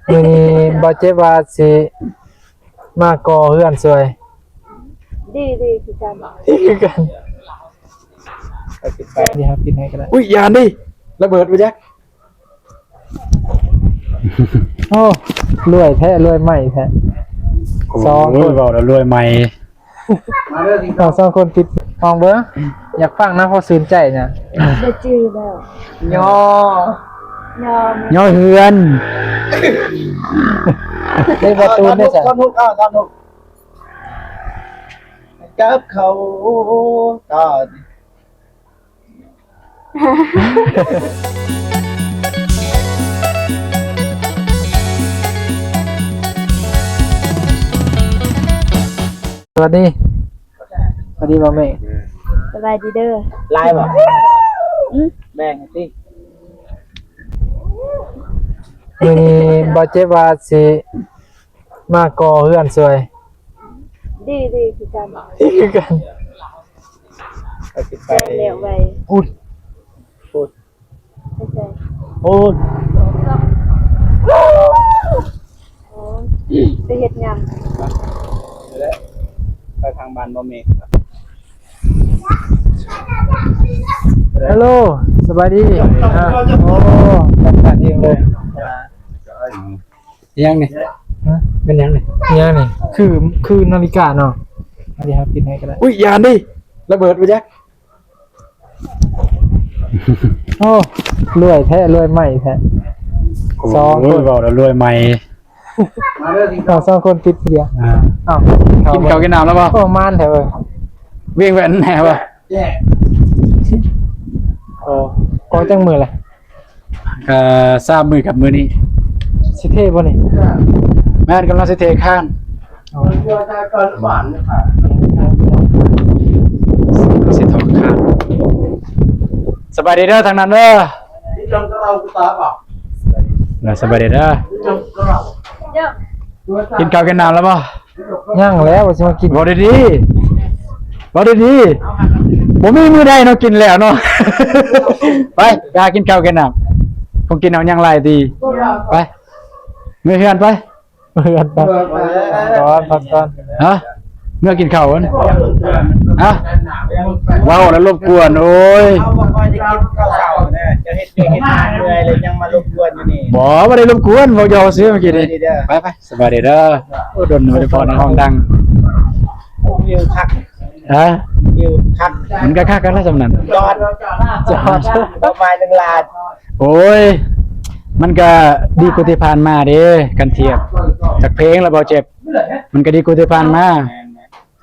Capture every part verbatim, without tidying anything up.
มื้อนี้บ่าวเจ็บว่าสิมาก่อเฮือนช่วย ดีดีคือกัน คือกัน ไปปิดไฟ นี่ครับ ปิดให้ก็ได้ อุ้ย อย่าดิ ระเบิดไปจัก โอ้ รวยแท้ รวยใหม่แท้ สองคน โอ้ย เว้าแล้วรวยใหม่ มาเด้อ เอาสองคนปิดห้องเบิ่ง อยากฟังนะ เพราะซื่นใจนะ ได้จื่อแล้ว ยอ ยอ ยอเฮือน ได้ประตูได้สะ ท่อนฮุก เอาท่อนฮุก กับเขาตอน สวัสดี สวัสดีบ่าวเมฆ สบายดีเด้อ ไลฟ์บ่ อืม แบ่งสิ มื้อนี้บ่าวเจ็บว่าสิมาก่อเฮือนช่วย ดีดีคือกัน คือกัน ไปปิดไฟ แล้วไว้ พุด พุด ไม่ใช่ พุด โอ้ ไปเฮ็ดงาน ไปทางบ้านบ่าวเมฆ ฮัลโหล สบายดี อ่า โอ้ จัดการเองเลย ยังนี่ ฮะ เป็นยังนี่ ยังนี่ คือ คือนาฬิกาเนาะ อันนี้ครับ ปิดให้ก็ได้ อุ้ย อย่าดิ ระเบิดไปจัก โอ้ รวยแท้ รวยใหม่แท้ โอ้ย สองคน เว้าแล้วรวยใหม่ มาเด้อ เอาสองคนปิดเดียว อ่า เอา กินข้าวกินน้ำแล้วบ่ โอ้ มานแท้เว้ย เวียงแหวนแน่บ่ โอ้ ก็จังมือละ เอ่อ สามมื้อกับมื้อนี้ สิเทบ่นี่ แม่น กำลังสิเทคาน อ๋อ สิถอดคาน สบายดีเด้อทางนั้นเด้อ นะ สบายดีเด้อ กินข้าวกินน้ำแล้วบ่ ยังแล้วว่าสิมากิน เว้าดีๆ เว้าดีๆ บ่มีมื้อใดเนาะกินแล้วเนาะ ไป ไปหากินข้าวกินน้ำ คงกินเอายังหลายติ ไป เมือเฮือนไป เมือเฮือนไป ก่อน พักก่อน ฮะ เมือกินข้าวก่อน ฮะ เว้าแล้วรบกวน โอ้ย เขาบ่ค่อยได้กินข้าวเช้านะ จะเฮ็ดเวียกเฮ็ดงานเมื่อยเลยยังมารบกวนอยู่นี่ บ่ บ่ได้รบกวน เว้าหยอกซื่อเมื่อกี้นี้ เด้อ ไปๆ สบายดีเด้อ โอ้ โดนหนูได้พอในห้องดัง วิวคัก ฮะ วิวคัก มันก็คักกันแล้วสำนั้น จอด จอด ประมาณหนึ่งล้าน โอ้ย มันก็ดีกว่าที่ผ่านมาเด้ กันเทียบ จากเพลงแล้วบ่เจ็บ มันก็ดีกว่าที่ผ่านมา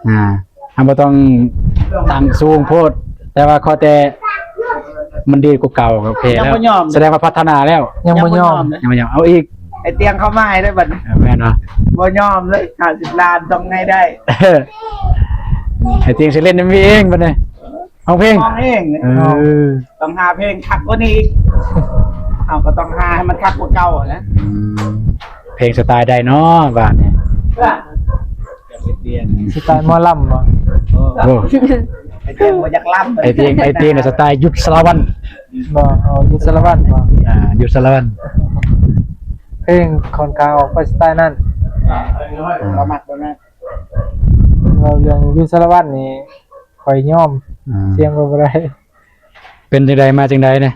อ่า เราบ่ต้องตั้งสูงโพด แต่ว่าขอแต่มันดีกว่าเก่าก็โอเคแล้ว ยังบ่ยอม แสดงว่าพัฒนาแล้ว ยังบ่ยอม ยังบ่ยอม เอาอีก ไอ้เตียงเข้ามาให้ได้บัดนี้ เออ แม่นบ่ บ่ยอมเลย ห้าสิบล้านต้องให้ได้ ไอ้เตียงสิเล่นเอ็มวีเองบัดนี้ ร้องเพลง ร้องเอง เออ ต้องหาเพลงคักกว่านี้อีก เอาก็ต้องหาให้มันคักกว่าเก่านะ อืม เพลงสไตล์ใดเนาะบ้านเนี่ย สไตล์หมอลำบ่ โอ้ ไอ้เตียงบ่อยากลำ ไอ้เตียง ไอ้เตียงน่ะสไตล์ยุทธสารวัตร บ่ อ๋อ ยุทธสารวัตรบ่ อ่า ยุทธสารวัตร เพลงค่อนข้างออกไปสไตล์นั้น อ่า เรามักแบบนั้น เว้าเรื่องยุทธสารวัตรนี่ ข้อยยอม อ่า เถียงก็บ่ได้ เป็นจังใดมาจังใดเนี่ย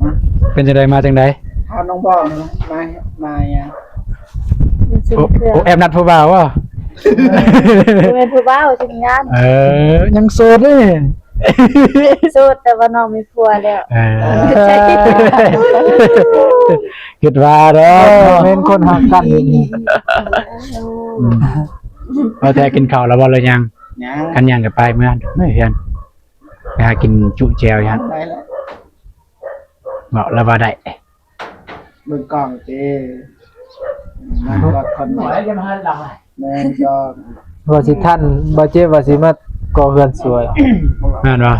ฮะ เป็นจังใดมาจังใด เอาน้องบอกนะ มา มายัง มันสิ โอ้ เครื่อง โอ้ แอบนัดผู้บ่าววะ บ่แม่นผู้บ่าว ทีมงาน เออ ยังโสดเลย โสดแต่ว่าน้องมีผัวแล้ว เออ คิดว่าเด้อ เออ แม่นคนฮักกันอยู่นี่ อืม เอาแต่กินข้าวแล้วบ่หรือยัง ยัง คันยังก็ไปเมือ ไม่เพียง ไปหากินจุแจ่วอยู่หั่น ได้แล้ว เว้าแล้วว่าได้ เบิ่งกล้องติ นั่งกอดคนใหม่ แม่นกล้อง ว่าสิทัน บ่เจ็บว่าสิมาก่อเฮือนสวย แม่นบ่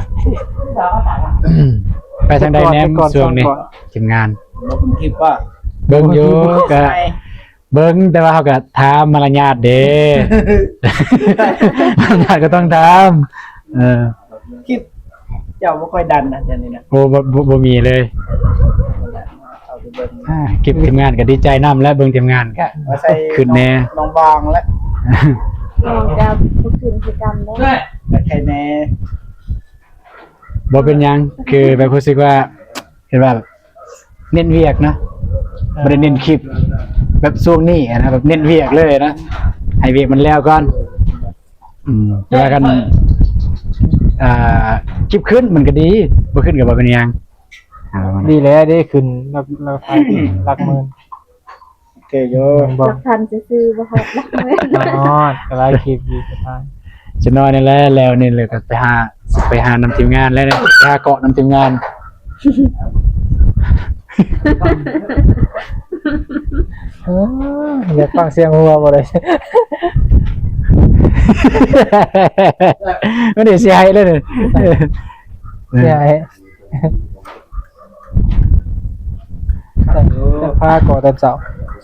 ไปทางใดแหน่ ไปก่อน ช่วงนี้ ไปก่อน ทีมงาน บ่เบิ่งคลิปบ่ เบิ่งอยู่ เบิ่งอยู่ ก็ ใช่ เบิ่ง แต่ว่าเฮาก็ถามมารยาทเด้ มารยาทก็ต้องถาม เออ คลิปเจ้าบ่ค่อยดันนะ เดี๋ยวนี้นะ โอ้ บ่ บ่ บ่มีเลย เอาไป อ่า เก็บทีมงานก็ดีใจนำ และเบิ่งทีมงานก็ มาใส่ ขึ้นแน่ น้องบางและ น้องจะบ่ขึ้นคือกันเด้อ และใครแน่ บ่เป็นหยัง คือแบบรู้สึกว่า เห็นว่าเน้นเวียกนะ บ่ได้เน้นคลิป แบบช่วงนี้นะ แบบเน้นเวียกเลยนะ ให้เวียกมันแล้วก่อน อืม แต่ว่ากัน อ่า คลิปขึ้นมันก็ดี บ่ขึ้นก็บ่เป็นหยัง อ่า ประมาณนั้น ดีแล้วได้ขึ้นรับรับทายหลักหมื่น โอเคโย บอก หลักพันซื่อๆบ่ฮอดหลักหมื่น อ๋อก็ไล่คลิปอยู่สบาย จะน้อยนี่แหละ แล้วนี่เลยก็ไปหา ไปหานำทีมงานแล้วเนี่ย ไปหาเกาะนำทีมงาน เอออยากฟังเสียงหัวบ่ได้ ไม่ได้เสียหายเลยเนี่ย เสียหาย จะพาก่อตอนเช้า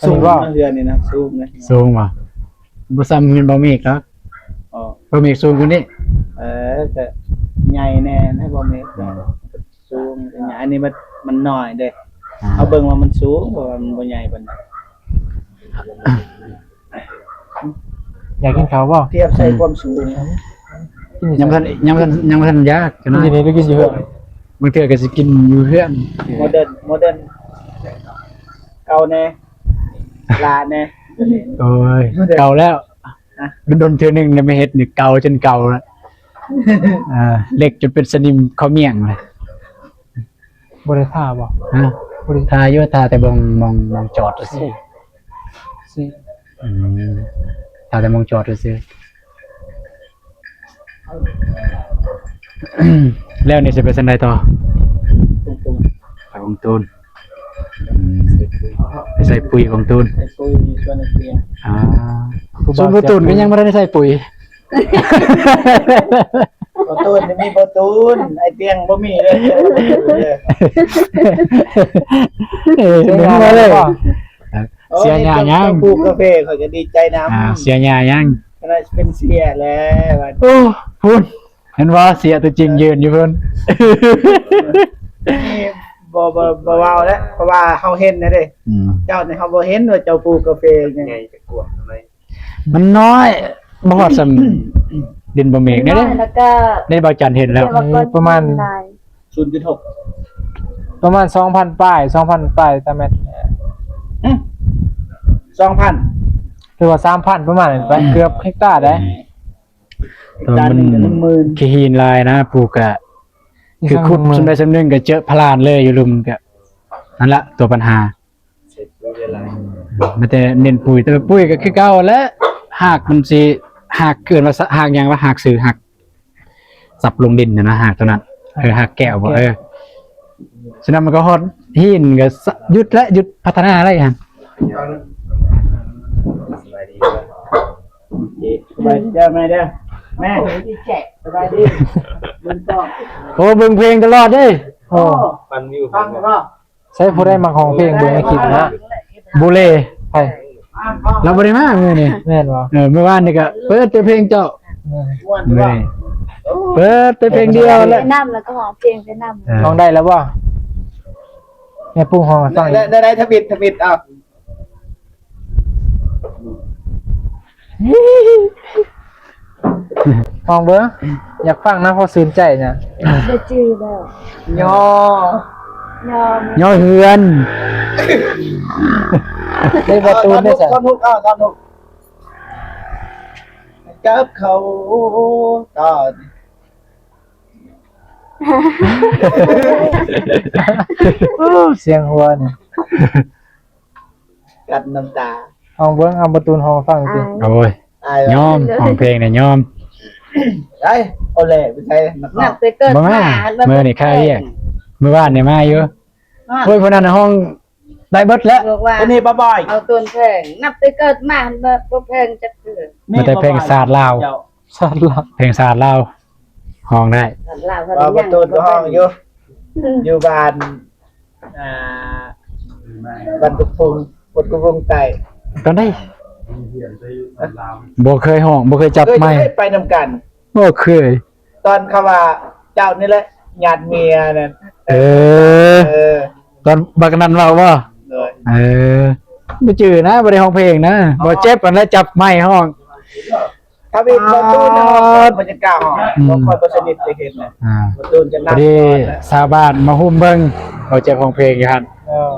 อัน สูง นี้ว่า นะเฮือนนี่นะสูงนะ สูงว่ะ บ่ซ้ำเงินบ่มีอีกแล้ว อ๋อ บ่มีอีกสูงกว่านี้ เออแต่ใหญ่แน่นะบ่แม่นสูงแต่ใหญ่อันนี้มันมันน้อยเด้ อ่า เอาเบิ่งว่ามันสูงเพราะว่ามันบ่ใหญ่ปานใด อยากกินข้าวบ่ เทียบใส่ความสูง กินอยู่ ยังบ่ทันยังบ่ทันยังบ่ทันอยากจะ กิน น้อ อยู่ ย นี่หรือกินอยู่เฮือน บางเทื่อก็สิกินอยู่เฮือน โมเดิร์นโมเดิร์นเก่าแน่ลาแน่ โอ้ย เก่าแล้ว โดนๆเทื่อหนึ่งเนี่ยไม่เฮ็ดนี่เก่าจนเก่าแล้ว อ่า เหล็กจนเป็นสนิมเข้าเมี่ยงเลย บ่ได้ท่าบ่ ฮะ บ่ได้ ทาอยู่ทาแต่บ่งมองมองจอดซื่อ สิ อืมทาแต่มองจอดซื่อ แล้วนี่จะไปทางใดต่อ ตรง ไปกองตูนอืมไปใส่ปุ๋ยกองตูน ๆไปคุยชวนนักเรียน อ่าส่วนประตูนก็ยังไม่ได้ใส่ปุ๋ย ประตูนนี่มีประตูนไอเตียงบ่มีเลย เออหนึ่งมาเลย โอ้ เสียหญ้ายัง ปลูกกาแฟเขาจะดีใจนำ อ่า เสียหญ้ายัง ขนาดเป็นเสียแล้ว โอ้พุ้นเห็นว่าเสียตัวจริงยืนอยู่พุ้น นี่บ่บ่บ่เว้าแล้วเพราะว่าเขาเห็นนะเด้ อืม เจ้าเนี่ยเขาบ่เห็นว่าเจ้าปลูกกาแฟไง มันน้อยบ่ฮอดสำดินบ่เมกเนี่ยเด้ แล้วก็ ได้เบาจันเห็นแล้ว นี่ประมาณ ศูนย์จุดหก ประมาณสองพันปลายสองพันปลายตาแมตร สองพัน หรือว่าสามพันประมาณนั้นไปเกือบเฮกตาร์ได้ ตอนมันขี้หินลายนะปลูกอะคือขุดสำได้สำนึงก็เจอพลานเลยอยู่ลุมก็นั่นละตัวปัญหา เสร็จเวลา มันแต่เน้นปุ๋ยแต่ปุ๋ยก็คือเก่าและหากมันสิหากเกินว่าหากหยังว่าหากซื้อหากสับลงดินนะนะหากตัวนั้นเออหากแก้วบ่เออฉะนั้นมันก็ฮอดหินก็หยุดและหยุดพัฒนาอะไรฮะ สบายดีสบายดีเด้อแม่เด้อแม่สบายดีมันก็ โอ้เบิ่งเพลงตลอดเด้ โอ้ ฟังวิวฟังแล้วก็ ใช้ผู้ได้มาของเพลงเบิ่งในคลิปนะ บูเล ใช่ เราบ่ได้มามื้อนี้ แม่นบ่ เออเมื่อวานนี่ก็เปิดแต่เพลงเจ้า เออ ม่วน มื้อ ว่า นี้เปิดแต่เพลงเดียวแหละ ไปนำแล้วก็ร้องเพลงไปนำ เออ ร้องได้แล้วบ่แม่ปุ้งฮ้องให้ฟัง ได้ได้ได้ทวิตทวิตเอา ฮ้องเบิ่งอยากฟังนะเพราะซื่นใจนะ ได้จื่อแล้ว ย่อ ยอม ย่อเฮือน ได้ประตูได้จ้ะ ท่อนฮุกเอาท่อนฮุกกับเขาตอน เสียงหัวนี่ กัดน้ำตา ฮ้องเบิ่งเอาประตูฮ้องฟังสิ อาย โอ้ย อาย ยอมห้องเพลงเนี่ยยอม ไอ้โอเล่ไปใช้นักร้ นั อบ ง แต่เกิด บ่มา มา มื้อนี้ข้าเรียกมื้อวานเนี่ยมาอยู่ อ่ะ โอ้ยพวกนั้นน่ะห้องได้เบิดแล้ว บอกว่า คนนี้ป้าบอย เอาต้นแพงนับแต่เกิดมาบ่บ่แพงจักเทื่อ มันแต่เพลงศาสตร์ลาว เจ้า สัตว์ละ เพลงศาสตร์ลาวห้องได้ ลาว เอาประตูก็ห้องอยู่ อยู่บ้านอ่าบ้านกุกพุงกุกพุงใต้ ตอนได้ บ่เคยห้องบ่เคยจับ เคย ไมค์ ไปนำกัน บ่เคย ตอนเขาว่าเจ้านี่แหละญาติเมียนั่น เออ เออ ตอนบักนั้นเว้าบ่ เออ บ่จื้อนะ บ่ได้ฮ้องเพลงนะ บ่เจ็บอันนั้นจับไมค์ฮ้อง ถ้าเป็นประตูนนะ อ่า มันจะกล้าฮ้อง อืม บ่ค่อยบ่สนิทจะเห็นนะ อ่า ประตูนจะ พอดี นั่ง ชาวบ้านมาฮุมเบิ่ง บ่เจ็บฮ้องเพลงอยู่หั่น เออ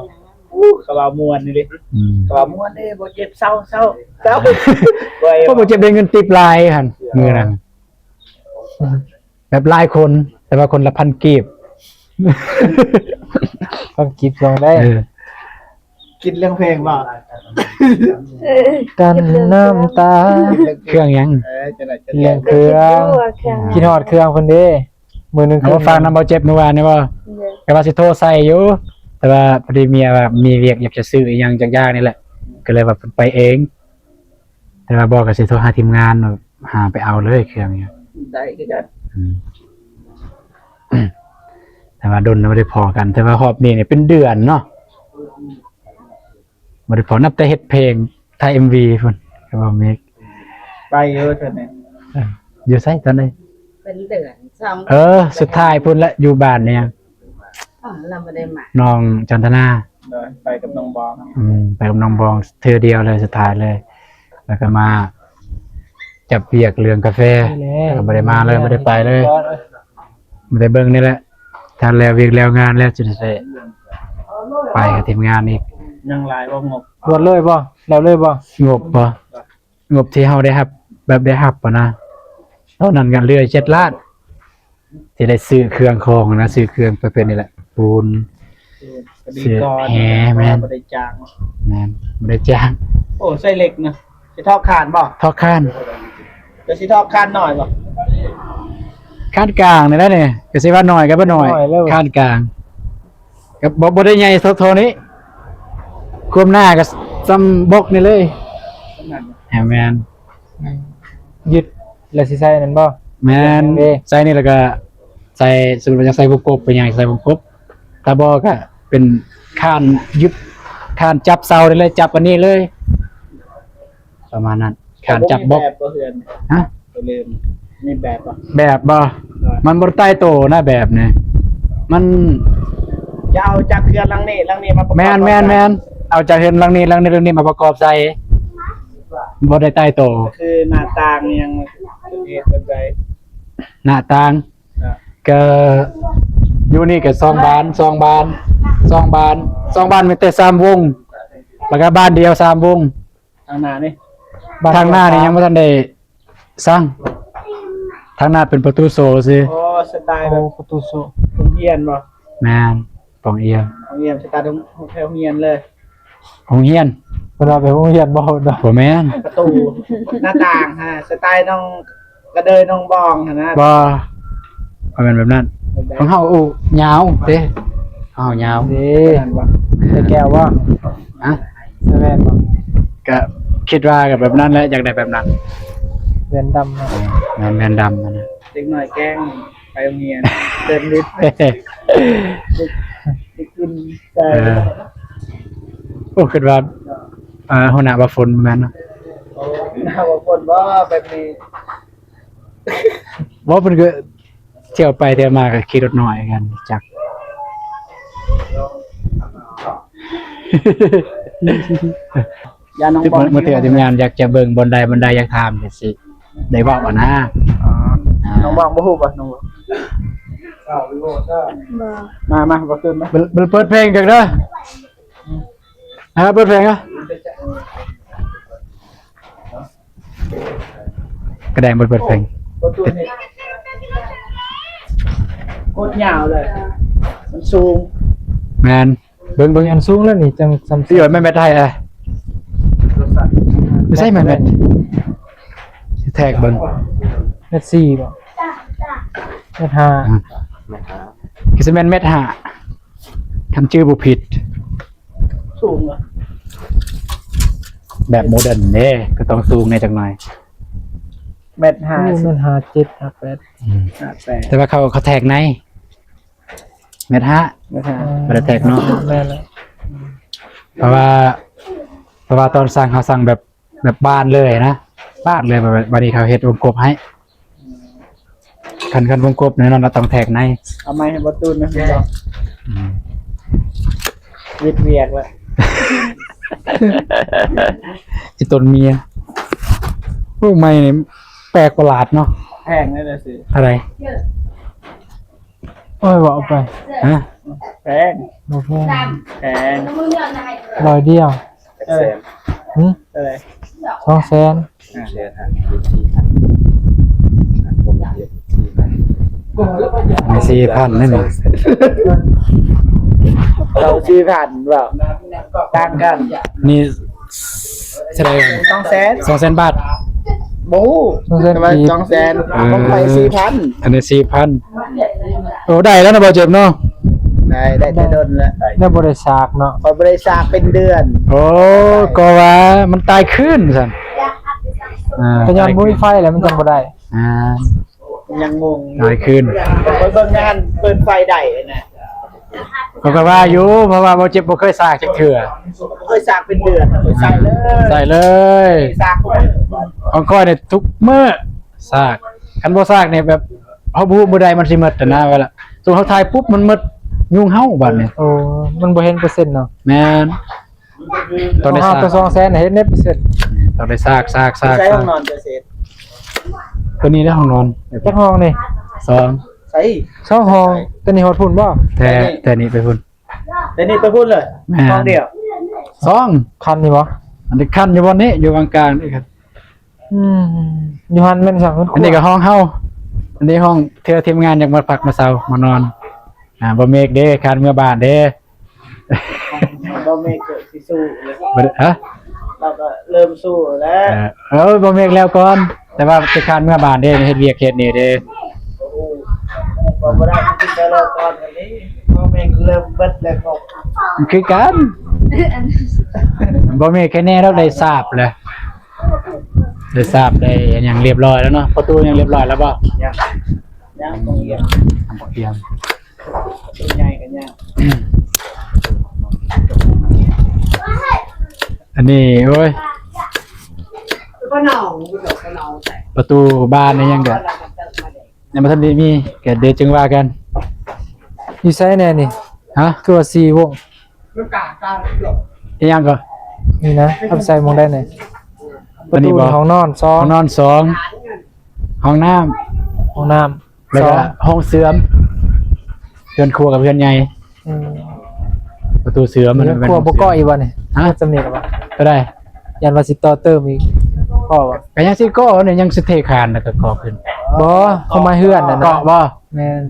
อู้ เขาว่าม่วนนี่เด้ อืม เขาว่าม่วนเด้ บ่เจ็บ เซา เซา เซา บ่ เพราะบ่เจ็บได้เงินทิปหลายหั่น มื้อนั้น แบบหลายคน แต่ว่าคนละพันกีบ พันกีบสองได้ เออ คิดเรื่องเพลงบ่ เออ กันน้ำตา เครื่องหยัง เออ จะได้ จะได้ เรื่องเครื่อง คิดฮอดเครื่องเพิ่นเด้ มื้อหนึ่ง เอามาฟังนำบ่เจ็บมื้อวานนี่บ่ เด้อ ก็ว่าสิโทรใส่อยู่ แต่ว่าพอดีเมียว่ามีเวียกอยากจะซื้ออีหยังจักอย่างนี่แหละ ก็เลยว่าเพิ่นไปเอง แต่ว่าบ่ก็สิโทรหาทีมงาน หาไปเอาเลยเครื่องเนี่ย ได้คือกัน อืม แต่ว่าดนบ่ได้พ้อกัน แต่ว่ารอบนี้เนี่ยเป็นเดือนเนาะ บ่ได้พ้อนับแต่เฮ็ดเพลง ถ่ายเอ็มวีพุ้น ก็บ่มี ไปอยู่เท่านั้น เออ อยู่ไสตอนใด เป็นเดือน สอง เออ สุดท้ายพุ้นละ อยู่บ้านเนี่ย อ๋อ เราบ่ได้มา น้องจันทนา โดย ไปกับน้องบอง อืม ไปกับน้องบอง เทื่อเดียวเลย สุดท้ายเลย แล้วก็มาจับเวียกเรื่องกาแฟ นี่แหละ แล้วก็บ่ได้มาเลย บ่ได้ไปเลย บ่ได้เบิ่งนี่แหละ ถ้าแล้วเวียกแล้วงานแล้วจะได้ไปกับทีมงานอีก ยังหลายบ่งบ รวดเลยบ่ แล้วเลยบ่ งบบ่ งบที่เฮาได้รับ แบบได้รับอะนะ ตอนนั้นก็เหลือเจ็ดล้าน ที่ได้ซื้อเครื่องของนะ ซื้อเครื่องประเภทนี้แหละ ปูน กระดีกร เศษแห แม่น บ่ได้จ้าง แม่น บ่ได้จ้าง โอ้ ใส่เหล็กนะ สิทอกคานบ่ ทอกคาน จะสิทอกคานน้อยบ่ คานกลางนี่แหละนี่ ก็สิว่าน้อยก็บ่น้อย น้อยแล้ว คานกลาง ก็บ่ บ่ได้ใหญ่เท่า เท่านี้ ความหนาก็ส่ำบล็อกนี่เลย ขนาดนั้น แหม แม่น อืม ยึดแล้วสิใส่นั่นบ่ แม่น เด้ ใส่นี่แล้วก็ใส่ สมมุติว่าอยากใส่วงกบ เป็นหยังใส่วงกบ ถ้าบ่ก็เป็นคานยึด คานจับเสาได้เลย จับอันนี้เลย ประมาณนั้น คานจับบล็อก มีแบบบ่เฮือน ฮะ ตัวเริ่ม มีแบบบ่ แบบบ่ เออ มันบ่ได้ตายโตนะแบบนี่ มัน จะเอาจากเฮือนหลังนี้ หลังนี้มาประกอบ แม่น แม่น ใส่ แม่น เอาจากเฮือนหลังนี้ หลังนี้ หลังนี้มาประกอบใส่ บ่ได้ตายโต ก็คือหน้าต่างยังเฮ็ดแบบใด หน้าต่าง อ่ะ ก็อยู่นี่ก็สองบาน สองบาน สองบาน สองบานมีแต่สามวง แล้วก็บานเดียวสามวง ทางหน้านี่ ทางหน้านี่ยังบ่ทันได้สร้าง ทางหน้าเป็นประตูโซ่ซื่อ โอ้ สไตล์แบบ โอ้ ประตูโซ่ โรงเรียนบ่ แม่น ปองเอี่ยม โรงเรียน สไตล์โรง โรงเรียนเลย โรงเรียน เพิ่นว่าเป็นโรงเรียนบ่เนาะ บ่แม่น ประตู หน้าต่างฮะ สไตล์น้องกระเดยน้องบองหั่นนะ บ่ บ่แม่นแบบนั้น แบบใด ของเฮาอู้ยาวเด้ ของเฮายาว นี่ แม่นบ่ ใส่แก้วบ่ ฮะ ใส่แว่นบ่ ก็คิดว่าก็แบบนั้นแหละ อยากได้แบบนั้น แว่นดำเนาะ แม่น แว่นดำนะ เด็กน้อยแกล้งไปโรงเรียน เดินลิฟต์ เด็ก เด็กกินใจ เออ โอ้ คิดว่า อ่า หัวหน้าว่าฝนแม่นเนาะ โอ้ หัวหน้าว่าฝนบ่แบบนี้ บ่ เพิ่นก็เที่ยวไปเที่ยวมาก็ขี่รถน้อยกัน จัก ย่านน้องบอง เมื่อเทื่อทีมงานอยากจะเบิ่งบ่อนใดบ่อนใดอยากถามจังซี่ ได้เว้าอะนะ อ๋อ อ่า น้องบองบ่ฮู้บ่ น้องบอง บ่ มา มา บ่ตื่นมา เปิด เปิด เปิดเพลงกันเด้อ อ่า เปิดเพลงอ่ะ กระแดงเปิด เปิดเพลง ประตูนี่โคตรยาวเลย มันสูง แม่น เบิ่ง เบิ่ง อันสูงแล้วนี่ จังสำ พี่หยอยแม่นแมทไทยเอ้ย ไม่ใช่แม่นแมท แทกเบิ่ง แมทสี่บ่ แมทห้า อ่ะ คือสิแม่นแมทห้า คันชื่อบ่ผิด สูงเหรอ แบบโมเดิร์นเด้ ก็ต้องสูงแน่จักหน่อย แมทห้า โอ้ แมทห้าเจ็ด ห้าแปด อืม ห้าแปด แต่ว่าเขา เขาแทกใน แมทห้า แมทห้า บ่ได้แทกเนาะ แม่นแล้ว เพราะว่า เพราะว่าตอนสั่งเขาสั่งแบบ แบบบานเลยนะ บานเลย แบบ บัดนี้เขาเฮ็ดวงกบให้ คัน คันวงกบแน่นอนเราต้องแทกใน เอาไม้ให้บ่ตูนนะ อืม วิดเวียกแล้ว อีตนเมีย ลูกไม้นี่แปลกประหลาดเนาะ แพงเลยนะสิ อะไร โอ้ย ว่าเอาไป ฮะ แพง บ่แพง แพง ร้อยเดียว เออ หึ เท่าไหร่ สองแสน อ่า สี่พัน อันนี้สี่พัน นั่นนี่ เราสี่พัน แบบต่างกัน นี่เท่าไหร่ สองแสน สองแสนบาท โอ้ สองแสน แต่ว่า กีบ สองแสน เออ ของไปสี่พัน อันนี้สี่พัน โอ้ ได้แล้วนะบ่าวเจ็บเนาะ ได้ ได้แต่ดนแล้ว ได้บ่ได้สากเนาะ ข้อยบ่ได้สากเป็นเดือน โอ้ ก็ว่ามันตายคืนซั่น อ่า ก็ย้อนบ่มีไฟแหละมันจังบ่ได้ อ่า ยังงงอยู่ ตายคืน ข้อยเบิ่งงานเปิดไฟได้นะ เขาก็ว่าอยู่ เพราะว่าบ่าวเจ็บบ่เคยสากจักเทื่อ บ่เคยสากเป็นเดือน ข้อยใส่เลย ใส่เลย สากทุกมื้อ ของข้อยเนี่ยทุกมื้อ สาก คันบ่สากเนี่ยแบบ เฮาบ่ฮู้มื้อใดมันสิหมดนะ เวลาสมมุติเฮาถ่ายปุ๊บมันหมด ยุ่งเฮาบัดนี้ โอ้ มันบ่เห็นเปอร์เซ็นต์เนาะ แม่น ต้องได้สาก ของเฮาตัวสองแสนน่ะเห็นได้เปอร์เซ็นต์ ต้องได้สาก สาก สาก ใส่ห้องนอนจะเสร็จ ตัวนี้ได้ห้องนอน จักห้องนี่ สอง ใส่ สองห้อง ตัวนี้ฮอดพุ้นบ่ แต่ แต่นี่ไปพุ้น แต่นี่ไปพุ้นเลย แม่น ห้องเดียว สอง คันนี่บ่ อันนี้คันอยู่บ่อนนี้ อยู่กลางๆนี่ครับ อืม อยู่หั่นแม่นสัง อันนี้ก็ห้องเฮา อันนี้ห้องที่ทีมงานอยากมาพักมาเซามานอน อ่า บ่าวเมฆเด้ คานเมือบ้านเด้ บ่าวเมฆก็สิสู้เลย บ่ได้ ฮะ เราก็เริ่มสู้แล้ว เออ เออ บ่าวเมฆแล้วก่อน แต่ว่าไปคานเมือบ้านเด้ เฮ็ดเวียกเฮ็ดนี่เด้ โอ้โห บ่ได้กินแต่ละตอนอันนี้ บ่าวเมฆเริ่มเบิดแล้วก็ มันคือกัน บ่าวเมฆแค่แน่เราได้ทราบเลย ได้ทราบได้หยังเรียบร้อยแล้วเนาะ ประตูหยังเรียบร้อยแล้วบ่ ยัง ยังต้องเรียน ยังบ่เตรียม ประตูใหญ่กันยัง อันนี้ โอ้ย ประตูบานนี่ยังก็ ยังบ่ทันได้มี ก็เดี๋ยวจึงว่ากัน อยู่ไสแน่นี่ ฮะ คือว่าสี่วง อีหยังก็ นี่นะ เอาไปใส่หม่องใดแน่ อันนี้บ่ ประตูห้องนอนสอง ห้องนอนสอง ห้องน้ำ ห้องน้ำ แล้วก็ สอง ห้องเสื่อม เฮือนครัวกับเฮือนใหญ่ อืม ประตูเสื่อม มันเป็น ครัวบ่ก่ออีกบ่นี่ ฮะ จำเนี่ยบ่ ก็ได้ ยันว่าสิต่อเติมอีก ก่อบ่ ก็ยังสิก่อเนี่ย ยังสิเทคานแล้วก็ก่อขึ้น บ่ เข้ามาเฮือนน่ะนะ ก่อบ่ แม่น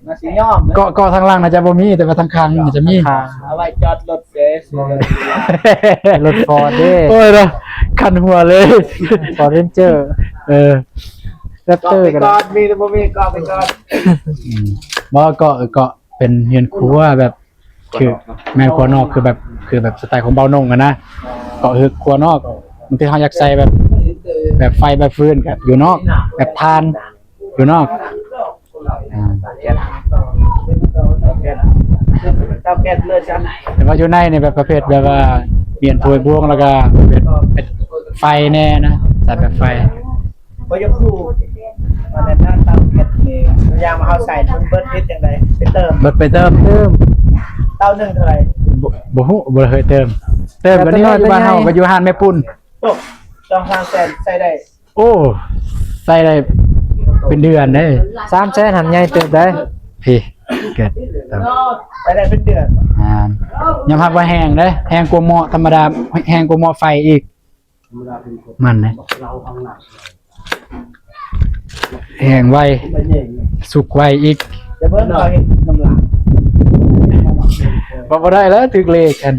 น่าสิยอมนะ ก่อ ก่อทางหลังน่าจะบ่มี แต่ว่าทางข้างน่าจะมี ข้าง เอาไว้จอดรถเด้ บ่ รถฟอร์ดเด้ โอ้ยเนาะ คันหัวเลย ฟอร์ดเรนเจอร์ เออ แร็ปเตอร์ก็ได้ ก่อน มีหรือบ่มี ก่อไปก่อน อืม บ่ ก่อ เออ ก่อ เป็นเฮือนครัวแบบ คือแม่นครัวนอก คือแบบ คือแบบสไตล์ของบ่าวนงอะนะ ก็คือครัวนอก บางทีเฮาอยากใส่แบบ แบบไฟแบบฟืนก็อยู่นอก แบบถ่านอยู่นอก อ่า เตาแก๊ส เตาแก๊สเลยจ้ะ แต่ว่าอยู่ในนี่แบบประเภทแบบว่าเปลี่ยนถ้วยบวง แล้วก็เป็น เป็นไฟแน่นะ ใส่แบบไฟ บ่อยากรู้ อันนั้นนะ เตาแก๊สนี่ ยามเอาใส่มันเบิดเฮ็ดจังได๋ ไปเติม เบิดไปเติม เติม เตาหนึ่งเท่าไหร่ บ่ บ่ฮู้ บ่เคยเติม เติมก็นี่ เติม อยู่บ้านเฮา เติม ก็อยู่ห้านแม่ปุ้น โอ้ สองสามแสนใส่ได้ โอ้ ใส่ได้เป็นเดือนเด้ สามแสนหันใหญ่เติบได้ พี่ เกิด ใส่ได้เป็นเดือน อ่า ยอมรับว่าแฮงเด้ แฮงกว่าหม้อธรรมดา แฮงกว่าหม้อไฟอีก มันนะ แฮงไว สุกไวอีก จะเบิ่งเขาเฮ็ดน้ำลาย บ่ บ่ได้แล้ว ถือเลขกัน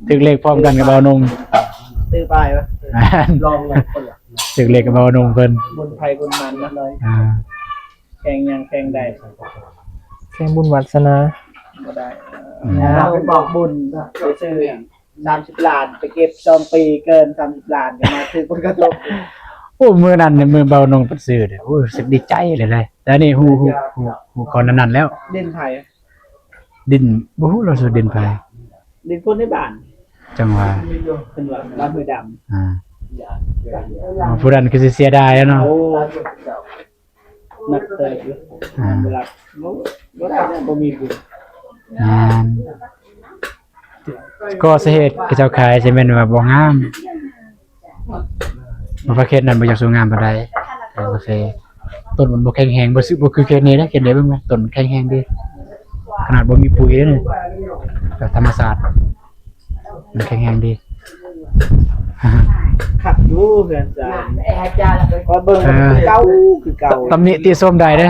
ถือเลขพร้อมกันกับบ่าวนง ซื้อไปวะ ลองเลยคนละ ถือเลขกับบ่าวนงเพิ่น บุญไผบุญมันนะ อ่า แข่งหยังแข่งใด แข่งบุญวาสนา บ่ได้ อืม เอาไปบอกบุญ ไปซื้อ สามสิบล้าน ไปเก็บสองปีเกินสามสิบล้าน ก็มาถือผลกระทบ โอ้ มื้อนั้นเนี่ย มื้อบ่าวนงเพิ่นซื้อเนี่ย โอ้ รู้สึกดีใจเลยเลย แต่นี่ฮู้ ฮู้ ฮู้ ฮู้ก่อนนั้นแล้ว ดินไผ ดิน บ่ฮู้ เราซื้อดินไผ ดินคนในบ้าน จังหวะ เพิ่นว่าบ้านห้วยดำ อ่า อ๋อ ผู้นั้นคือสิเสียดายแล้วเนาะ โอ้ นักเตะอยู่ อ่า บ่รับ บ่ บ่ได้นะ บ่มีบุญ งาน ก็สาเหตุเขาเจ้าขายสิแม่นว่าบ่งาม บ่ว่าเขตนั้นบ่อยากสู้งามปานใด ก็คือต้นมันบ่แข็งแรง บ่ซื้อ บ่คือเขตนี้นะ เขตนี้เบิ่งแม่นต้นมันแข็งแรงดี ขนาดบ่มีปุ๋ยเด้นี่ แบบธรรมชาติ มันแข็งแรงดี คักอยู่เฮือนจาน เอ้ยอาจารย์ ว่าเบิ่งเก่าคือเก่า ตำหนิติชมได้เด้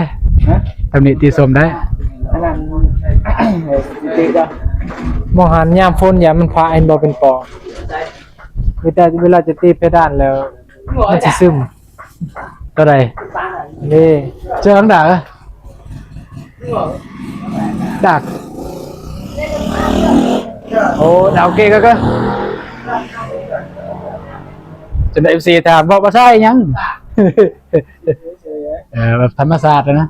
ฮะ ตำหนิติชมได้ อันนั้นสิติดอ่ะ มองหันยามฝนยามมันพาเห็นบ่เป็นปอคือแต่เวลาจะตีเพดานแล้ว มันสิซึม ตัวใด นี่ เจอข้างด่า ดัก โอ้ดาวเกก็ก็จนเอฟซีถามบอกภาษาอีหยัง เออแบบธรรมชาตินะ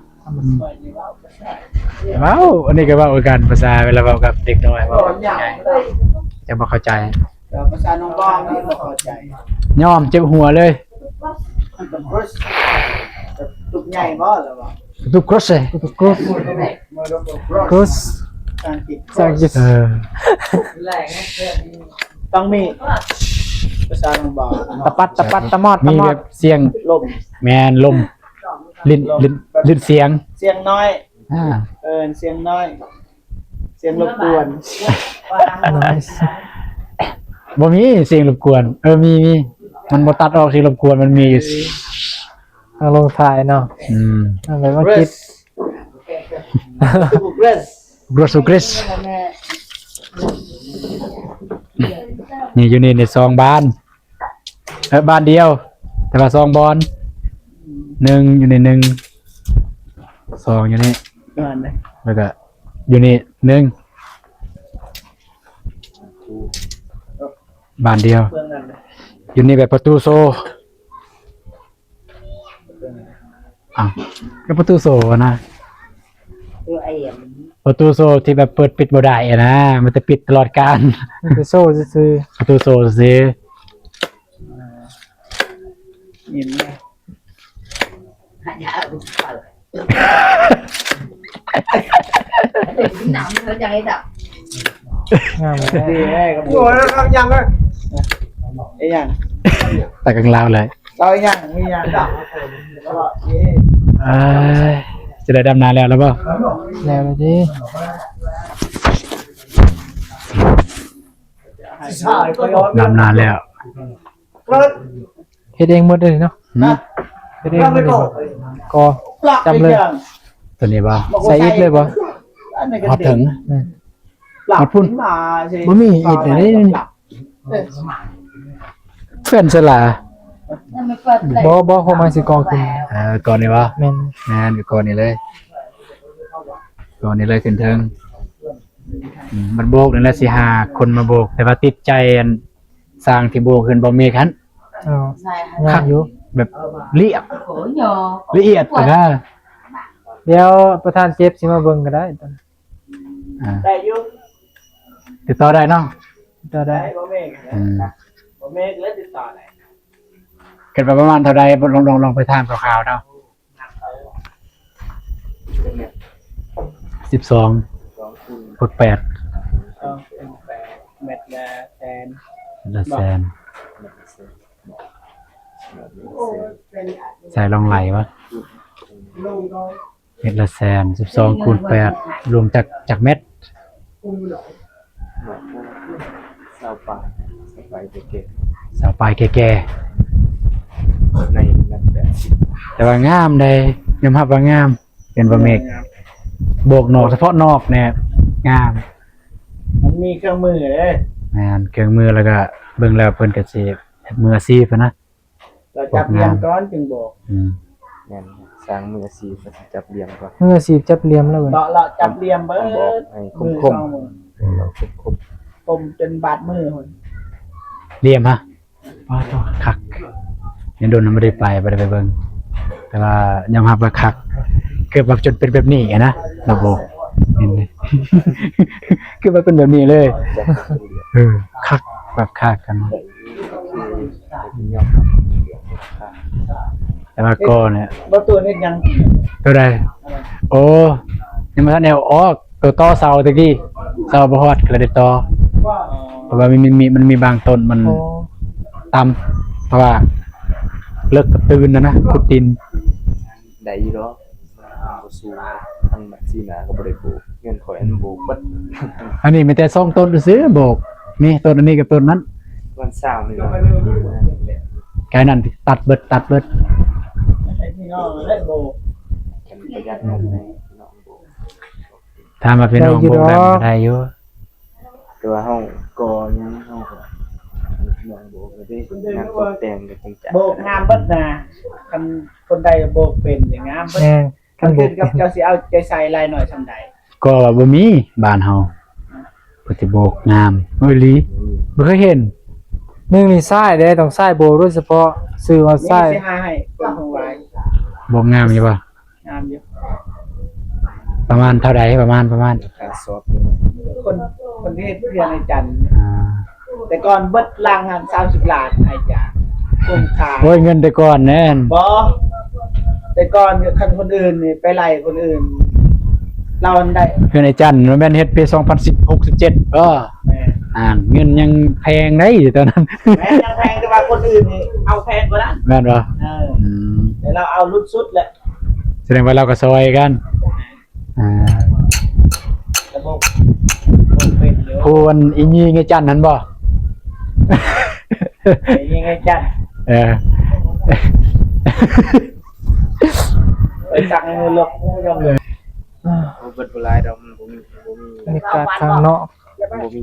เว้าอันนี้ก็เว้ากันภาษาเวลาเว้ากับเด็กน้อยเว้าง่ายจะบ่เข้าใจ แต่ภาษาน้องบ้องนี่บ่เข้าใจ ย่อมเจ็บหัวเลย มันเป็นครุสตุกใหญ่บ่หรือว่า ตุกครอสเลย กรุส ครุส กรุส ภาษาอังกฤษ ภาษาอังกฤษ เออ ต้องมีภาษาน้องบ้อง ตะปัดตะปัดตะมอดตะ มี มอ แบ ด บเสียง ลม แมนลม ลิ้นลิ้นลิ้นเสียง เสียงน้อย อ่า เออเสียงน้อย เสียงรบกวน น้อย บ่มีเสียงรบกวน เออมีมีมันบ่ตัดออกเสียงรบกวนมันมีอยู่ เอาลงท้ายเนาะ อืม อะไรว่าคิด ครุส กรสกริสนี่อยู่นี่ในซองบ้านเออบ้านเดียว แต่ว่าซองบอลหนึ่งอยู่ในหนึ่งสองอยู่นี่ นั่นนะ แล้วก็อยู่นี่หนึ่งบ้านเดียว เพื่อนนั่นนะ อยู่นี่แบบประตูโซอ่ะก็ประตูโซนะ ตัวไอ้ ประตูโซที่แบบเปิดปิดบ่ได้อะนะมันจะปิดตลอดกาล มันจะโซ่ซื่อ ประตูโซซื้อ ยินไหม หายาลูกเปิดหนังเขาจะให้ดับ ๆงามเลย ดีแม่กับ โอ้ยแล้วยังเลย ไอ้ยัง แต่กังลาวเลย เรายังมียังดับ เอ้ยจะได้ดำนาแล้วแล้วบ่ แล้วเลยดิ ดำนาแล้ว เฮ็ดเองหมดเลยเนาะ หืม เฮ็ดเองหมดเลยก็ ปลัก จำเลย ตัวนี้บ่ ใส่อิฐเลยบ่ ฮอดถึง อืม ปลัก ฮอดพุ่น มาสิ บ่มีอิฐเลยนี่ เพื่อนสลา นั่นไม่เปิดเลย บ่บ่ของมันสิกองขึ้น เออก่อนนี้บ่ แม่น งานก็ก่อนนี้เลยก่อนนี้เลยขึ้นเทิงอืมมันโบกนี่แหละสิหาคนมาโบก แต่ว่าติดใจอันสร้างที่โบกขึ้นบ่มีคัน อ๋อ ใช่ งามอยู่ แบบเรียบ โอ้ยยอ ละเอียดแต่ก็ เดี๋ยวประธานเจ็บสิมาเบิ่งก็ได้ อ่า ได้อยู่ ติดต่อได้เนาะ ก็ได้ ได้บ่เมฆ อืม บ่เมฆแล้วติดต่อไหน เกิดมาประมาณเท่าใดลองลองลองไปถามคร่าวๆเนาะสิบสอง สองคูณ กดแปด สองคูณแปดเม็ดละแสน ละแสน ใส่ลองไหลวะเม็ดละแสนสิบสองคูณแปดรวมจากจากเม็ด สาวป่าสาวป่าเก๋ สาวปลายแก่ ๆในนั้นแบบ ๆแต่ว่างามได้ยอมรับว่างาม เป็นบ่เมฆโบกนอกเฉพาะนอกเนี่ยงาม มันมีเครื่องมือเลย งานเครื่องมือแล้วก็เบิ่งแล้วเพิ่นก็สิมืออาชีพนะ เราจับเรียงก้อนจึงบอก อืม แม่นสร้างมืออาชีพก็สิจับเหลี่ยมก่อน มืออาชีพจับเหลี่ยมแล้วเว้ย เราเราจับเรียงเบิ ต้องบอก ด ให้ค มือ ม สองมือ ๆเราคม คมจนบาดมือคน เรียมฮะว้าวคักยังโดนไม่ได้ไปไม่ได้ไปเบิ่งแต่ว่ายอมรับว่าคักเกือบแบบจนเป็นแบบนี้อะนะระบบเห็นไหมเกือบว่าเป็นแบบนี้เลยเออคักแบบคักกันนะ ๆยอมรับเหลี่ยมค่า แต่ว่าก็เนี่ย ประตูนี่ยัง ตัวใดโอ้ยังไม่ทันแนวออกตัวต่อเสาตะกี้เสาบ่ฮอดก็เลยได้ต่อ เพราะว่ามันมีมันมีบางต้นมัน โอ้ ต่ำ เพราะว่าเลิกกับตื่นนะนะขุดดิน ได้อยู่ดอก มันบ่สูง ทั้งบักซีนาก็บ่ได้ปลูก เงินข่อยอันปลูกเบิด อันนี้มีแต่สองต้นซื่อๆ โบก นี่ต้นอันนี้กับต้นนั้น วันเสาร์นี่เนาะ แค่นั้นตัดเบิดตัดเบิด ให้พี่น้องเล่นโบก กันประหยัดเงินให้พี่น้องโบก ถามว่าพี่น้องโบกได้บ่ ได้อยู่ แต่ว่าเฮาก่อหยังเฮาก็พี่น้องโบกก็ได้งานตกแต่งก็จังจัด โบกงามเบิดนะ คันคนใดโบกเป็นนี่งามเบิด แม่น คันโบก คันกับเจ้าสิเอาใจใส่หลายหน่อยส่ำใด ก็ว่าบ่มีบ้านเฮา เพิ่นสิโบกงาม เอ้ย อีหลี บ่เคยเห็น หนึ่งนี่ทรายเด้ ต้องทรายโบกโดยเฉพาะ ซื้อมาทราย นี่สิหาให้คนของหวาย โบกงามอยู่บ่ งามอยู่ ประมาณเท่าใด ประมาณ ประมาณ ค่าสอบอยู่เนาะ คน คนที่เฮ็ดเพื่อนไอ้จัน อ่า แต่ก่อนเบิดลังหันสามสิบล้านไอ้จ๋า คุ้มค่า โอ้ย เงินแต่ก่อนแน่น บ่ แต่ก่อนคันคนอื่นนี่ไปไล่คนอื่น เราได้ เพื่อนไอ้จันมันแม่นเฮ็ดปีสองพันสิบหก สิบเจ็ด เออ แม่น อ่า เงินยังแพงได้อยู่ตอนนั้น แม่นยังแพง แต่ว่าคนอื่นนี่เอาแพงกว่านั้น แม่นบ่ เออ อืม แต่เราเอารุ่นสุดแหละ แสดงว่าเราก็ซอยกัน อ่า แต่บ่ บ่เป็นอยู่ ผู้อันอีหญิงไอ้จันนั่นบ่ อีหญิงไอ้จัน เออ ไปสั่งให้มันลบ บ่ยอมลบ โอ้ เบิดบ่หลายดอก มันบ่มี บ่มี บรรยากาศข้างนอก บ่มี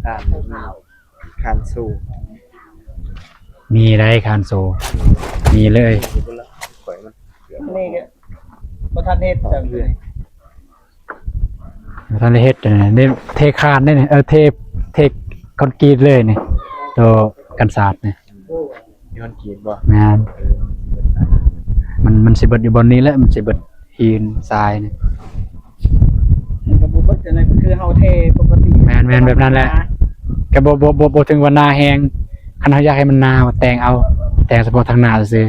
อ่า บ่มี คานโซ่ มีได้คานโซ่ มีเลย ข่อยมันเกือบ นี่ก็บ่ทันเฮ็ดจังเลย บ่ทันได้เฮ็ดเลย นี่เทคานนี่นี่ เออ เท เทคอนกรีตเลยนี่ ตัวกันศาสตร์นี่ ย้อนกรีดบ่ แม่น เออ มัน มันสิเบิดอยู่บ่อนนี้แหละ มันสิเบิดหินทรายนี่ มันก็บ่เบิดจังได๋ ก็คือเฮาเทปกติ แม่น แม่น แบบนั้นแหละ ก็บ่ บ่ บ่ บ่ถึงว่าหนาแฮง คันเฮาอยากให้มันหนา แต่งเอา แต่งเฉพาะทางหน้าซื่อ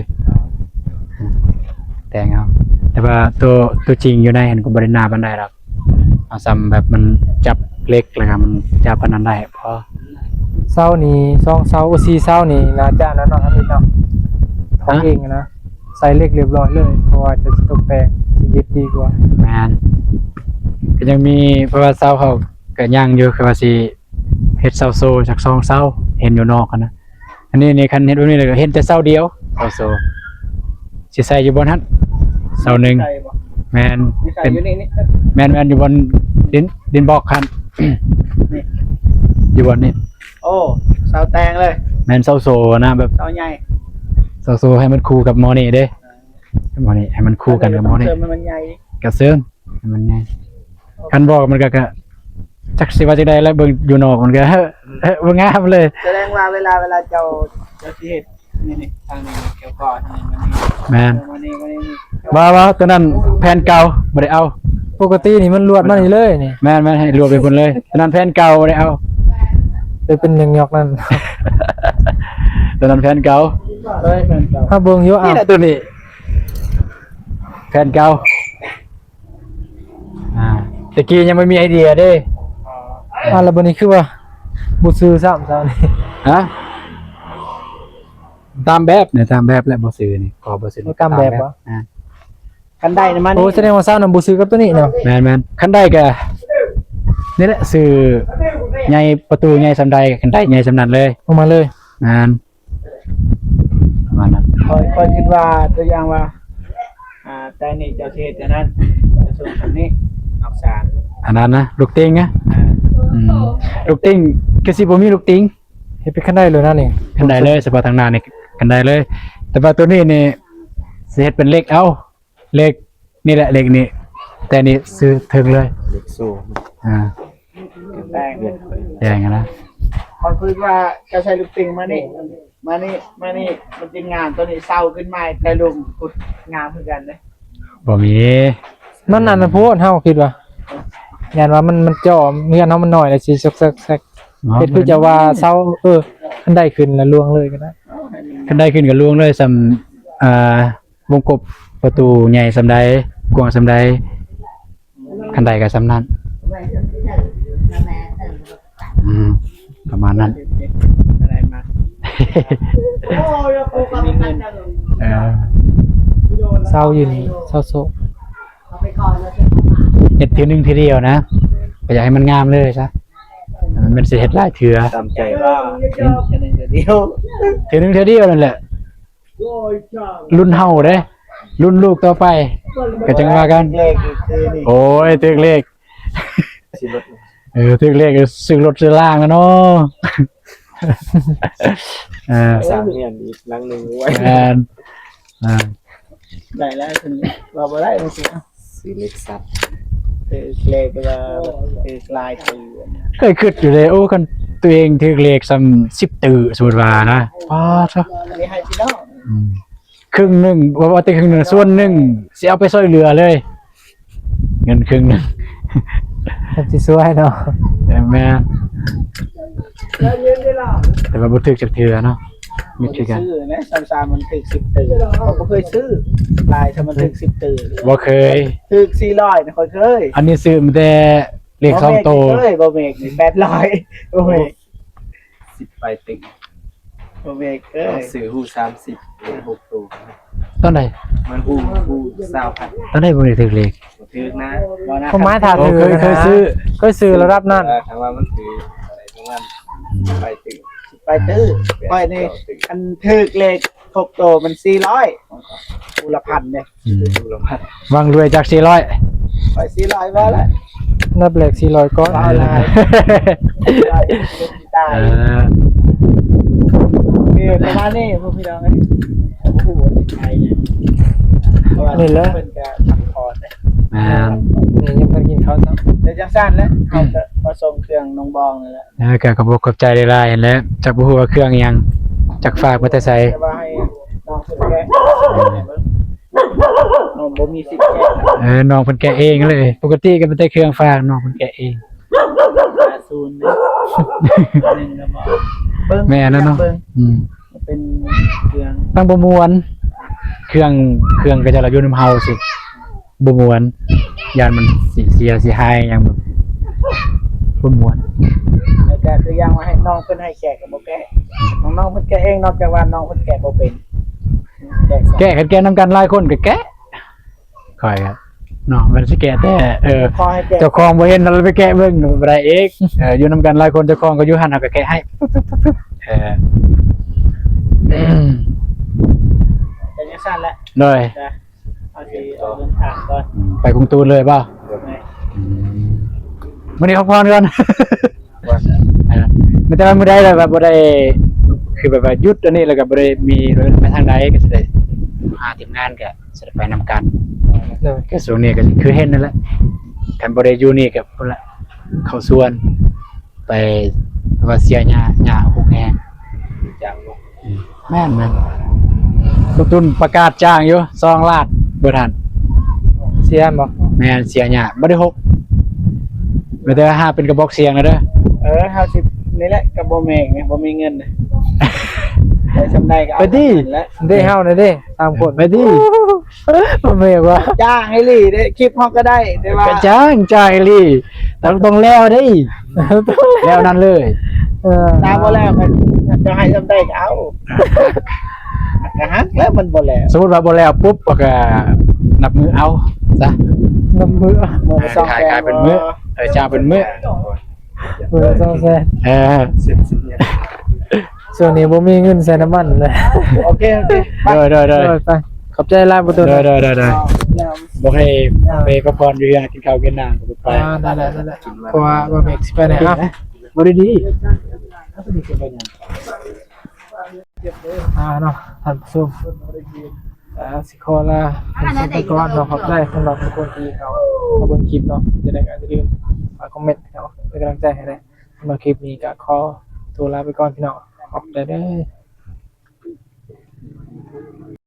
แต่งเอา แต่ว่าตัว ตัวจริงอยู่ในหั้นก็บ่ได้หนาปานใดดอก เอาส่ำแบบมันจับเหล็กแล้วก็มันจับอันนั้นได้พอ เสานี่ สองเสา โอ้ สี่เสานี่น่าจะนั่นเนาะ อันนี้เนาะ ของ ฮะ เองนะ ใส่เหล็กเรียบร้อยเลย เพราะว่าจะตกแต่ง สิยึดดีกว่า แม่น ก็ยังมี เพราะว่าเสาเขาก็ยังอยู่ คือว่าสิเฮ็ดเสาโซ่จากสองเสา เห็นอยู่นอกหั้นนะ อันนี้นี่คันเฮ็ดแบบนี้เลยก็เห็นแต่เสาเดียว เสาโซ่ สิใส่อยู่บ่อนหั้น เสาหนึ่ง ใส่บ่ แม่น สิใส่ เป็น อยู่นี่ นี่ แม่น แม่น อยู่บ่อนดิน ดินบล็อกหั้น นี่ อยู่บ่อนนี่ โอ้ เสาแต่งเลย แม่น เสาโซ่นะ แบบ เสาใหญ่ เสาโซ่ให้มันคู่กับหม้อนี่เด้ หม้อนี่ให้มันคู่กันกับหม้อนี่ เสริมให้มันใหญ่ ก็เสริมให้มันใหญ่ คันบอกมันก็ ก็จักสิว่าจังใด๋แล้ว เบิ่งอยู่นอกมันก็ เฮ้อ เฮ้อ บ่งามเลย แสดงว่าเวลา เวลาเจ้า เจ้าสิเฮ็ด นี่ นี่ ทางนี้ เกี่ยวก่อทางนี้ มานี่ แม่น มานี่ มานี่ นี่ ว่า ว่าตัวนั้นแผ่นเก่า บ่ได้เอา ปกตินี่มันลวดมานี่เลยนี่ แม่น แม่น ให้ลวดไปพุ่นเลย ตัวนั้นแผ่นเก่า บ่ได้เอา เลยเป็นหยังยอกนั่น ตัวนั้นแผ่นเก่า เอ้ย แผ่นเก่า ถ้าเบิ่งอยู่ นี่แหละ อ้าว ตัวนี้ แผ่นเก่า อ่า ตะกี้ยังไม่มีไอเดียเด้ อ่า แล้วบัดนี้คือว่าบ่ซื้อซ้ำซะนี่ ฮะ ตามแบบเนี่ย ตามแบบแหละ บ่ซื้อนี่ ขอบ่ซื้อ บ่ตามแบบบ่ อ่า คันได้นะมัน โอ้ แสดงว่าเสานั้นบ่ซื้อกับตัวนี้เนาะ แม่นๆ คันได้ก็ นี่แหละ ซื้อใหญ่ ประตูใหญ่ส่ำใด คันได้ใหญ่ส่ำนั้นเลย ออกมาเลย แม่น ประมาณนั้น ข้อย ข้อยคิดว่าตัวอย่างว่า อ่า แต่นี่เจ้าสิเฮ็ดอันนั้น เจ้าส่งอันนี้ นอกสาร อันนั้นนะ ลูกติ่งนะ อ่า อืม ลูกติ่ง คือสิบ่มีลูกติ่ง เฮ็ดเป็นคันไดเลยนะนี่ คันไดเลย เฉพาะทางหน้านี่คันไดเลย แต่ว่าตัวนี้นี่สิเฮ็ดเป็นเหล็กเอา เหล็ก นี่แหละ เหล็กนี่ แต่นี่ซื้อเถิงเลย เหล็กโซ่ อ่า แต่ง แดงอะนะ ข้อยคิดว่าจะใส่ลูกติ่งมานี่ มานี่ มานี่ มันจะงาม ตัวนี้เสาขึ้นมา แต่ลุงพุดงามคือกันเด้ บ่มี มันอันนั้นโพด เฮาคิดว่า ย่านว่ามัน มันจ่อ เฮือนเฮามันน้อย แล้วสิซอกๆๆ เนาะ เฮ็ดคือจะว่าเสา เออ คันไดขึ้นแล้วลวงเลยก็ได้ คันไดขึ้นก็ลวงเลย ส่ำ อ่า วงกบประตูใหญ่ส่ำใด กว้างส่ำใด คันไดก็ส่ำนั้น อืม ประมาณนั้น อะไรมา เออ เศร้าอยู่นี่เศร้าโศก เฮ็ดเทื่อหนึ่งเทื่อเดียวนะ ก็อยากให้มันงามเลยซะ มันเป็นสิเฮ็ดหลายเทื่อ ตามใจว่าเห็นแค่นั้นเดียว เทื่อหนึ่งเทื่อเดียวนั่นแหละ รุ่นเฮาเด้ รุ่นลูกต่อไป ก็จังว่ากัน เลขอีกคือนี่ โอ้ยถืกเลข สิลด เออถืกเลขซื้อรถซื้อล่างแล้วเนาะ เออ สร้างเงินอีกหลังหนึ่งไว้ แม่นอ่า ได้แล้วถึงเราบ่ได้บางทีซื้อเลขสัตว์ซื้อเลขก็ว่าซื้อลายตี เคยคิดอยู่เลย โอ้คันตัวเองถืกเลขซ้ำสิบตื้อสมมติว่านะป้าดเถอะ อันนี้ให้พี่น้อง อืมครึ่งหนึ่งว่าว่าแต่ครึ่งหนึ่งส่วนหนึ่งสิเอาไปช่วยเหลือเลย เงินครึ่งหนึ่ง ทำสิช่วยเนาะ แม่นแต่ว่าบ่ถืกจักเทื่อเนาะมีคือกัน ซื้อนะสามสามมันถืกสิบตื้อเขาบ่เคยซื้อลายถ้ามันถืกสิบตื้อ บ่เคย ถืกสี่ร้อยนะคอยเคย อันนี้ซื้อมาแต่เลขสองโต เคยบ่เมกนี่แปดร้อยบ่เมก สิบปลายตึก บ่เมกเอ้ย ซื้อหูสามสิบเป็นหกตัว ตอนไหน มันหูหูสาวพัน ตอนไหนบ่ได้ถืกเลข ถือนะ บ่นะ ผมไม้ถาม โอ้ ถือ เคยเคยซื้อ เคยซื้อระดับนั้น ถามว่ามันถืออะไรประมาณปลายตึก ไปตื้อไปนี่อันถืกเลขหกโตมันสี่ร้อยคูละพันเนี่ย อืม ดูละพัน หวังรวยจากสี่ร้อย ไปสี่ร้อยว่าแล้ว นับเลขสี่ร้อยก้อน เอาละ ตาย เออ คือประมาณนี้พวกพี่น้องเอ้ยโอ้โหไทยเนี่ยเพราะว่า นี่แหละ เพิ่นก็พักผ่อนนะ แม่น นี่ยังไม่ได้กินข้าวซ้ำ เดี๋ยวจังซั่นแล้วเขาจะมาส่งเครื่องน้องบองนี่แหละ แล้วก็ขอบคุณขอบใจหลายๆแล้วจักบ่ฮู้ว่าเครื่องหยังจักฝากมาแต่ไส แต่ว่าให้น้องเพิ่นแกะน้องบ่มีสิทธิ์แกะ เออน้องเพิ่นแกะเองเลย ปกติก็เป็นแต่เครื่องฝากน้องเพิ่นแกะเอง ศูนย์เนี่ยหนึ่งแล้วบอกเบิ่ง แม่นแล้วเนาะ เบิ่ง อืม เป็นเครื่อง ตั้งบ่ม่วน เครื่องเครื่องก็จะละอยู่นำเฮาสิบ่ม่วนย่านมันสิเสียสิหายหยังแบบบ่ม่วน แล้วก็คือยังว่าให้น้องเพิ่นให้แกะก็บ่แกะน้องๆเพิ่นแกะเองนอกจากว่าน้องเพิ่นแกะบ่เป็นแกะ แกะกันแกะนำกันหลายคนก็แกะข่อยอะเนาะมันสิแกะแต่เออ ขอให้แกะ เจ้าของบ่เห็นแล้วไปแกะเบิ่งบ่ได้อีกเอออยู่นำกันหลายคนเจ้าของก็อยู่หั่นเฮาก็แกะให้เออ เป็นจังซั่นแหละ โดย นะเอาสิเอาเดินทางก่อน ไปกรุงตูนเลยเปล่า ไง อืมมื้อนี้พักผ่อนก่อน ว่า อ่าไม่แต่ว่ามื้อใดแล้วแบบบ่ได้คือแบบว่าหยุดอันนี้แล้วก็บ่ได้มีรถไปทางใดก็สิได้หาทีมงานก็สิได้ไปนำกัน เนาะ ก็ช่วงนี้ก็คือเห็นนั่นแหละคันบ่ได้อยู่นี่ก็พุ่นละเข้าสวน ไปว่าเสียหญ้าหญ้าฮุบแฮง จังว่า แม่นแม่นลูกตุ้นประกาศจ้างอยู่สองล้านบ่ทัน เสียบ่ แม่นเสียหญ้าบ่ได้ฮุบมีแต่ว่าหาเป็นกระบอกเสียงนะเด้อ เออเฮาสินี่แหละก็บ่แม่งเนี่ยบ่มีเงินนะไปซำใดก็เอา ไปดิ ซำนั้นแหละ ได้เฮาเลยเด้สามคน ไปดิ บ่แม่นว่า จ้างให้หลีเด้คลิปเฮาก็ได้แต่ว่า ก็จ้างจ้างอีหลีต้องต้องแล้วเด้แล้วนั่นเลย เออ ตามบ่แล้วมันจะให้ซำใดก็เอาก็หักแล้วมันบ่แล้ว สมมุติว่าบ่แล้วปุ๊บก็นับมื้อเอาซะ นำมือ มื้อละสอง ขาย แสน ขายเป็นมื้อเออจ้างเป็นมื้อ มือสองแสน เออ สิบสิบเนี่ย ช่วงนี้บ่มีเงินใส่น้ำมันเลย โอเคโอเค โดยโดยโดย โอ้ยไปขอบใจหลายบ่ตัว โดยโดยโดยโดย แล้ว บอกให้ไปพักผ่อนอยู่เฮือนกินข้าวกินน้ำก็ไป อ่าได้ได้ได้ได้เพราะว่าบ่แม่นสิไปไหนอ่ะ บ่ได้ดี อ่าเนาะท่านผู้ชมอ่าสิขอลาท่านผู้ชมไปก่อนเนาะขอบใจสำหรับทุกคนที่เขามาเบิ่งคลิปเนาะจะได้ก็อย่าลืมฝากคอมเมนต์เนาะเป็นกำลังใจให้ได้สำหรับคลิปนี้ก็ขอตัวลาไปก่อนพี่น้องขอบใจเด้อ